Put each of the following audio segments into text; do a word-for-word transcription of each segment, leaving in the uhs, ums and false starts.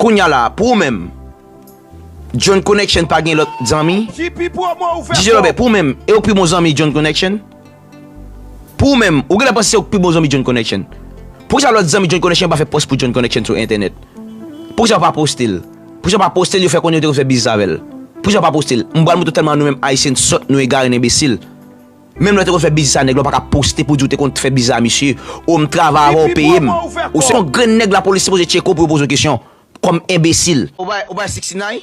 Kounye a la, pou ou menm, John Connection pa gen lòt zanmi? D J Lobè, pou ou menm, e ou k pi bon zanmi John Connection? Pou ou menm, ou genlè panse se ou k pi bon zanmi John Connection? Poukisa lòt zanmi John Connection pa fè pòs pou John Connection sou entènèt? Poukisa yo pa poste l? Poukisa yo pa poste l, yo fè konnen yo te konn fè biznis avè l? Poukisa yo pa poste l? M pral montre w tèlman nou menm Ayisyen n sòt, nou egare, n enbesil. Menm lè w te konn fè biznis a nèg la, ou pa ka poste pou di w te konn fè biznis a misye. O, m travay avè w, peye m. Ou se yon grenn nèg lapolis sipoze tcheke w pou yo poze w kesyon kòm enbesil. Ou bay, ou bay sixty-nine?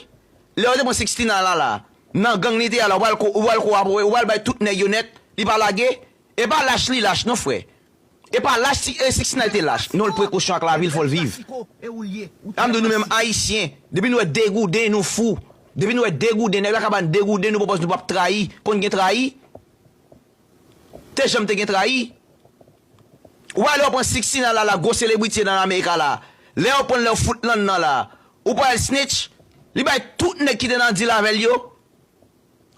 Lè yo te pran sixty-nine la, la, nan gang li te a la, ou pral ko-, ou pral korabore, ou pral bay tout nèg yo nèt, li pa lage? E pa lach li lach non, frè. E pa lach si, e sixty-nine te lach. Non, l prekosyon ak lavi l, fò l viv. An m di w, nou menm Ayisyen, depi nou wè degouden, nou fou. Depi nou wè degouden, nèg la ka ba n degouden, nou pwopòz nou p ap trayi. Konn gen trayi? Te janm te gen trayi? Ou pa lè yo pran sixty-nine la, la, gwo selebriti nan Amerika la. Lè yo pran l, lè yo fout l anndan la. Ou pa al snitch? Li bay tout nèg ki te nan deal avè l yo.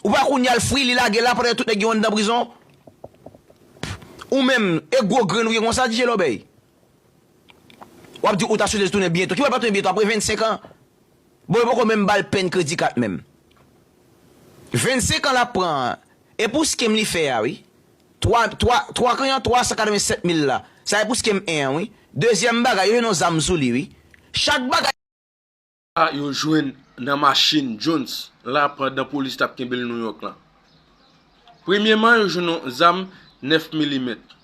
Ou pa kounye a l fri, li lage l la pandan tout nèg yo anndan prizon. Ou menm, e gwo grenn ou ye konsa, D J Lobey? W ap di ou ta swete tounen byento. Ki bò l pral tounen byento apre vennsenk an? Bon, yo poko menm ba l pèn kredi kat menm. Vennsenk an l ap pran an. E pou skem li fè a, wi. Twa, twa, twa kanyan twa san katrevennsèt mil la. Sa e pou skem en an, wi. Dezyèm bagay, yo jwenn yon zam sou li, wi. Chak bagay. Sa yo jwenn nan machin Jones la pandan polis t ap kenbe l Nouyòk la. Premyeman, yo jwenn yon zam nèf milimèt.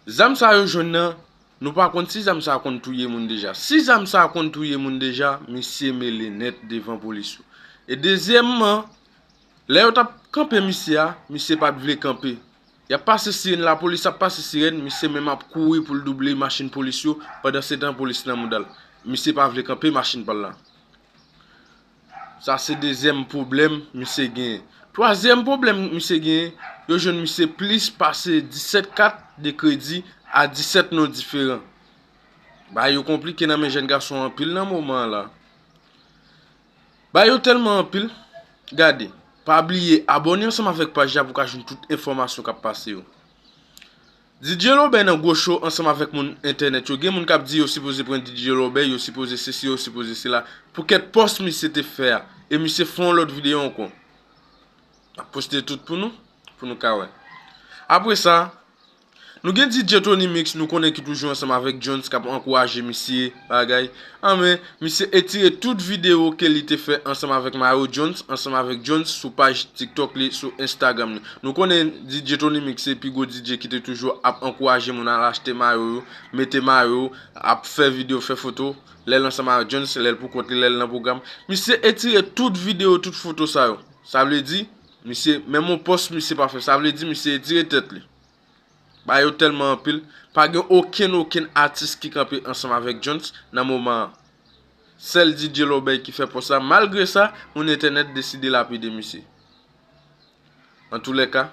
Zam sa yo jwenn nan, nou pa konn si zam sa konn touye moun deja. Si zam sa konn touye moun deja, misye mele nèt devan polis yo. E dezyèmman, lè yo t ap kanpe misye a, misye pa t vle kanpe. Y ap pase siren, lapolis ap pase siren, misye menm ap kouri pou l double machin polis yo, pandansetan polis nan mouda l. Misye pa vle kanpe machin pa l la. Sa se dezyèm pwoblèm misye genyen. Twazyèm pwoblèm misye genyen, yo jwenn misye plis pase disèt kat de kredi a disèt non diferan. Bagay yo konplike nan men jèn gason anpil nan moman an la. Bagay yo tèlman anpil. Gade, pa bliye abòne ansanm avèk paj la pou w ka jwenn tout enfòmasyon k ap pase yo. D J Lobey nan gwo cho ansanm avèk moun entènèt yo. Gen moun k ap di yo sipoze pran D J Lobey, yo sipoze sesi, yo sipoze sela. Pou kèk pòs misye te fè a. E misye fè yon lòt videyo ankò. M ap poste tout pou nou, pou nou ka wè. Apre sa, nou gen D J Tony Mix, nou konnen ki toujou ansanm avèk Jones, k ap ankouraje misye, bagay. Anben, misye etire tout videyo ke li te fè ansanm avèk Mario Jones, ansanm avèk Jones sou paj TikTok li, sou Instagram li. Nou konnen D J Tony Mix se pi gwo D J ki te toujou ap ankouraje moun al achte mayo yo, mete mayo yo, ap fè videyo, fè foto, lè l ansanm avèk Jones, lè l pou kont li, lè l nan pwogram. Misye etire tout videyo, tout foto sa yo. Sa vle di, misye, menm yon pòs misye pa fè. Sa vle di, misye etire tèt li. Bagay yo tèlman anpil, pa gen okenn, okenn atis ki kanpe ansanm avèk Jones nan moman an. Sèl D J Lobey ki fè pòs la. Malgre sa, moun entènèt deside lapide misye. Antoulèka,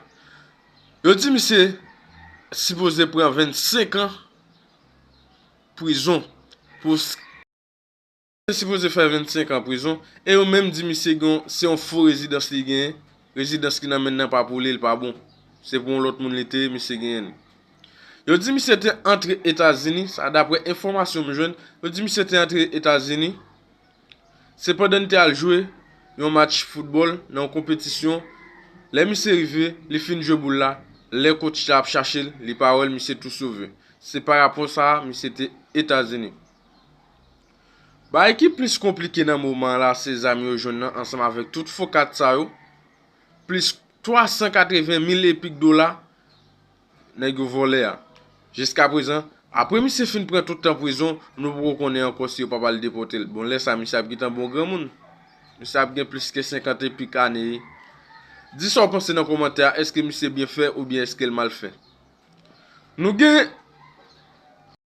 yo di misye sipoze pran vennsenk an prizon pou s-, sipoze fè vennsenk an prizon, e yo menm di misye gen, se yon fo rezidans li genyen, rezidans ki nan men l nan pa pou li, li pa bon. Se pou yon lòt moun li te ye, misye genyen li. Yo di misye te antre Etazini, sa daprè enfòmasyon m jwenn, yo di misye te antre Etazini, se pandan li te al jwe yon match foutbòl nan yon konpetisyon. Lè misye rive, li fin jwe boul la, lè coach la ap chache l, li pa wè l, misye tou sove. Se pa rapò sa a, misye te Etazini. Bagay ki plis konplike nan moman an la, se zam yo jwenn nan ansanm avèk tout fo kat sa yo, plis twa san katreven mil epik dola nèg yo vòlè a. Jiskaprezan, apre misye fin pran tout tan prizon, nou poko konnen ankò si yo p ap al depòte l. Bon, lè sa, misye ap gentan bon granmoun. Misye ap gen plis ke senkant epik ane. Di sa w panse nan kòmantè a, èske misye byen fè oubyen èske l mal fè? Nou gen